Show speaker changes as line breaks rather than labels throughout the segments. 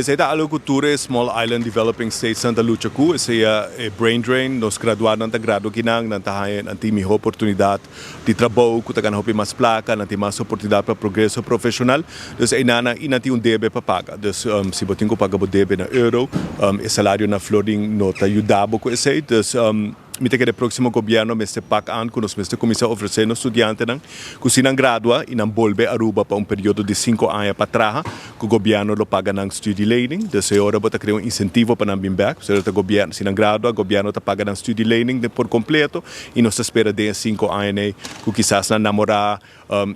Esey ta algo cu tur e Small Island Developing States nan ta lucha cu, esey e brain drain. Nos graduadonan ta gradua kinan, nan ta haya, nan tin miho oportunidad di trabou cu ta gana hopi mas placa, nan tin mas oportunidad pa progreso profesional. Dus eynan nan, y nan tin un debe pa paga. Dus si bo tin cu paga bo debe na euro, e salario na florin no ta yuda bo cu esey. Dus mi ta kere proximo gobierno mester pak aan cu nos mester cuminsa ofrece nos studiantenan cu si nan gradua y nan bolbe Aruba pa un periodo di 5 aña pa traha, cu gobierno lo paga nan studielening. Dus e ora bo ta crea un incentivo pa nan bin back. So ta gobierno, si nan gradua, gobierno ta paga nan studielening de por completo y nos ta spera den 5 aña nee, cu kisas nan namora,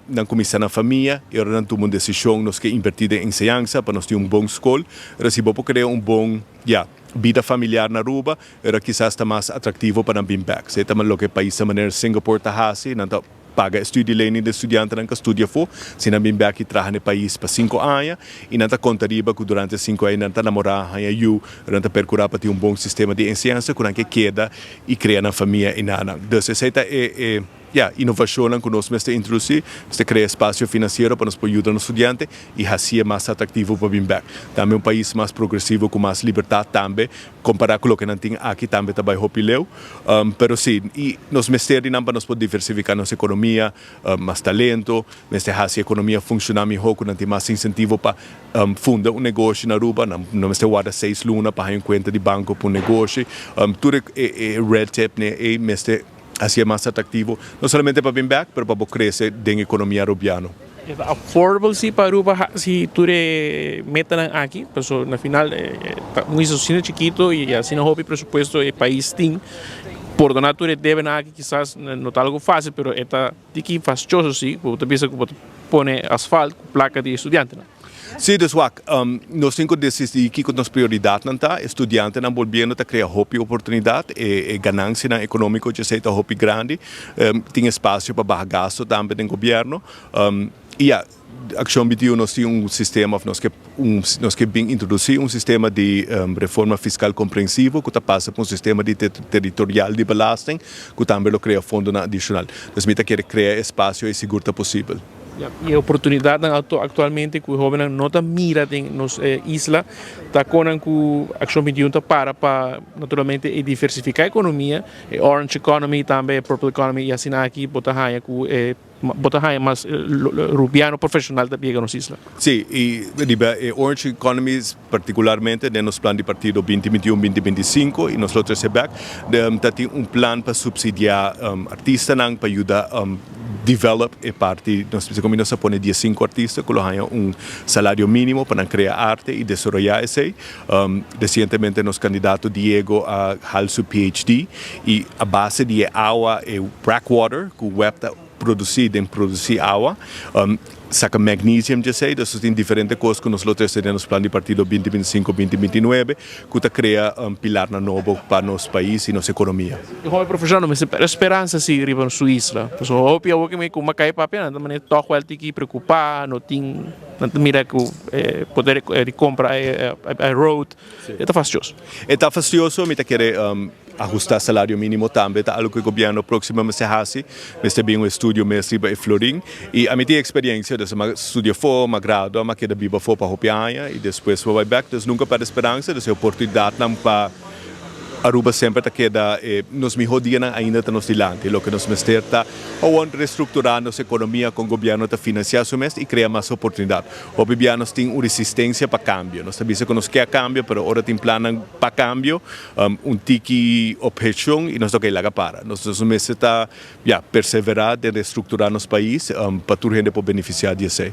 nan cuminsa na famia y ora nan tuma un decision, nos kier inverti den enseñansa pa nos tin un bon school. Pero si bo por crea un bon, ja, bida familiar na Aruba, era kisas ta mas atractivo pa nan bin back. Esey ta loke pais manera Singapore ta hasi, nan ta paga studielening di studiantenan cu studia afo, si nan bin back y traha na pais pa 5 aña, y nan ta conta riba cu durante 5 aña nan ta namora, haya yiu, nan ta percura pa tin un bon sistema di enseñansa, cu nan ke keda y crea nan famia eynan. Dus esey ta e, ja, innovacion cu nos mester introduci, mester crea espacio financiero pa nos por yuda studiante y haci mas atractivo pa bin back. Tambe un pais mas progresivo cu mas libertad tambe, compara cu loke nan tin aki tambe ta bay hopi leu. Pero si, y nos mester di nan pa nos por diversifica nos economia, mas talento, mester haci economia funciona miho cu nan tin mas incentivo pa funda un negoshi na Aruba, nan no mester warda 6 luna pa un cuenta di banco pa un negoshi. Tur e red tape ne e mester haci mas atractivo, no solamente pa bin back, pero pa crece den economia arubiano.
E affordable si pa Aruba si tur e metanan aki, pero na final un isla chikito y asina hopi presupuesto e pais tin. Pordona tur e debe aki kisas no ta algo facil, pero ta tiki fastioso si, bo ta pensa cu bo pone asfalt cu placa di studiante, no?
Si, dus wak, nos tin cu dicidi cu nos prioridadnan ta. Studiantenan bolbiendo ta crea hopi oportunidad y ganancianan economico cu ta hopi grandi. Tin espacio pa baha gasto tambe den gobierno. Y ja, Accion 21 nos tin un sistema, nos kier bin introduci un sistema di reforma fiscal comprensivo, cu ta pasa pa un sistema di territorial di belasting, cu tambe lo crea fondo adicional. Dus mi ta kier crea espacio y sigur ta posibel.
Y oportunidad actualmente cu e hobennan no ta mira den nos isla, ta cu Accion 21 ta para naturalmente diversifica e economia, e orange economy tambe, purple economy y asina aki bo ta haya cu bo ta haya mas rubiano profesional tambe na nos isla.
Si, y e orange economy particularmente den nos plan di partido 2021-2025 y nos lo trece back, tin un plan pa subsidia artistanan pa yuda develop e parti. Nos como nos a pone 15 artista cu un salario minimo pa crea arte y desaroya esey. Recientemente nos candidato Diego a haal su PhD y a base di awa e water cu WEB ta produci den produci awa, saca magnesium di esey. Dus tin diferente cos cu nos lo trece den nos plan di partido 2025-2029 cu ta crea un pilar na nobo pa nos pais y nos economia.
Como profesional, mas speransa si riba su isla. So hopi awo cu mi cu cay papia, nan manera toch wel tiki preocupa, no tin nan mira cu poder di compra e road. Ta fastioso.
Ta fastioso, mi ta kier ahusta salario minimo tambe, ta algo cu gobierno proximo mester hasi, mester bin un estudio mes riba e florin. Y ami tin experiencia, dus m'a studia afo, m'a gradua, m'a keda biba afo pa hopi aña y despues m'a bay back, dus nunca perde speransa, dus e oportunidadnan pa Aruba semper ta keda, nos miho dianan ainda ta nos dilanti. Loke nos mester ta gewoon restructura nos economia cu gobierno ta financia su mes y crea mas oportunidad. Hopi bia nos tin un resistencia pa cambio. Nos ta bisa cu nos kier cambio, pero ora tin plan pa cambio, un tiki obhecion y nos ta laga para. Nos mester ta, ja, persevera den restructura nos pais pa tur hende por beneficia di esey.